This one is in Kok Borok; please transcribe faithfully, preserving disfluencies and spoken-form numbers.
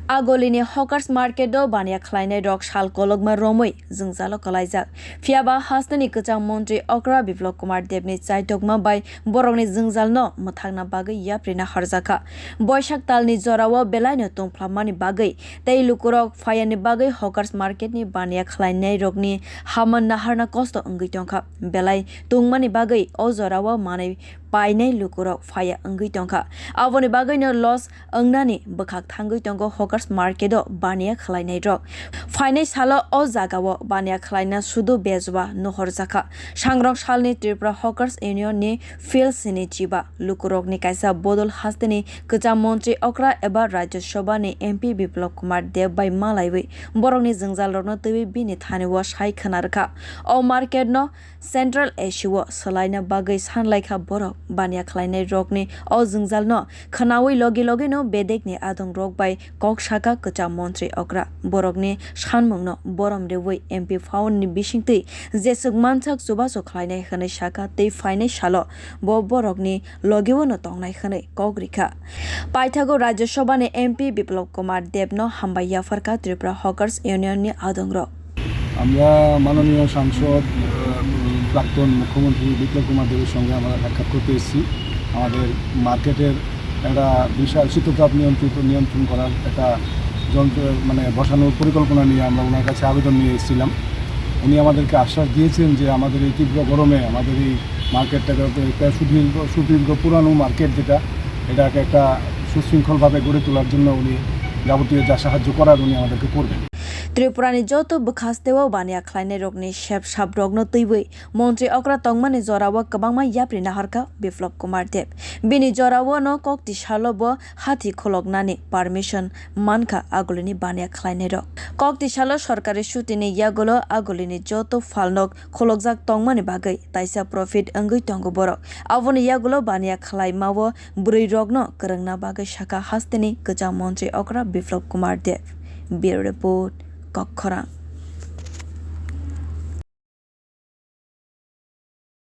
Agolini hawkers market o baniya khlainai rok sal kolokma romwi jwngjalo kwlaijak. Phiyaba hasteni kwcham montri okra Biplab Kumar Debni chaitokma bai borokni jwngjalno mwthangna bagwi yaprina horjakha. Boisak talni jorao belaino tungphlammani bagwi tei lukurok phayani bagwi hawkers market ni baniya khlainai rokni hama naharna kosto wngwi tongkha. Belai tungmani bagwi o jorao manwi painai lukurok phaya wngwi tongkha. Aboni bagwino loss wngnani bwkhak thangwi tongo hawkers market o baniya khlainai rok. Phainai salo o jagao baniya khlaina sudu bejwa nuhorjakha. Sangrong salni Tripura Hawkers Union ni Phil sini chiba lukurokni kaisa bodol hasteni kwcham montri okra eba Rajya Sabha ni M P Biplab Kumar Deb bai malaiwi borokni jwngjalrokno twiwi bini thani o sai khwna rwkha. O market no Central A C o swlaina bagwi sanlaikha borok. Baniya khlainai rokni o jwngjalno khwnawi logi logino bedekni adongrok bai kok sakha kwcham montri okra. Borokni sanmungno borom rwui M P Faun ni bisingtwi jeswk mansak chubachu khlainai hwnwi sakha tei phainai salo bo borokni logiono tongnai hwnwi kok rikha. Paithago Rajya Sabha ni M P Biplab Kumar Deb no hambai yapharkha Tripura Hawkers Union ni adongrok. আমরা মাননীয় সাংসদ, আহ, প্রাক্তন মুখ্যমন্ত্রী বিপ্লব কুমার দেবের সঙ্গে আমরা সাক্ষাৎ করতে এসেছি। আমাদের মার্কেটের একটা বিশাল শীততাপ নিয়ন্ত্রিত, নিয়ন্ত্রণ করার একটা যন্ত্র, মানে, বসানোর পরিকল্পনা নিয়ে আমরা ওনার কাছে আবেদন নিয়ে এসেছিলাম। উনি আমাদেরকে আশ্বাস দিয়েছেন যে আমাদের এই তীব্র গরমে আমাদের এই মার্কেটটাকে একটা সুদীর্ঘ, সুদীর্ঘ পুরানো মার্কেট যেটা, এটাকে একটা সুশৃঙ্খলভাবে গড়ে তোলার জন্য উনি যাবতীয় যা সাহায্য করার উনি আমাদেরকে করবেন। Tripura ni joto bwkhasteo baniya khlainai rokni sep sap rokno twiwi montri okra tongmani jorao kwbangma yapri naharkha Biplab Kumar Deb. Bini jorao no kokti salo bo hathi khuloknani permission mankha agulini baniya khlainai rok. Kokti salo sorkari sutini yagulo agulini joto phalnok khulokjak tongmani bagwi taisa profit wngwi tongo borok. Aboni yagulo baniya khlaimao bwrwi rokno kwrwngna bagwi sakha hasteni kwcham montri okra Biplab Kumar Deb. Bureau Report, Kokkhorang.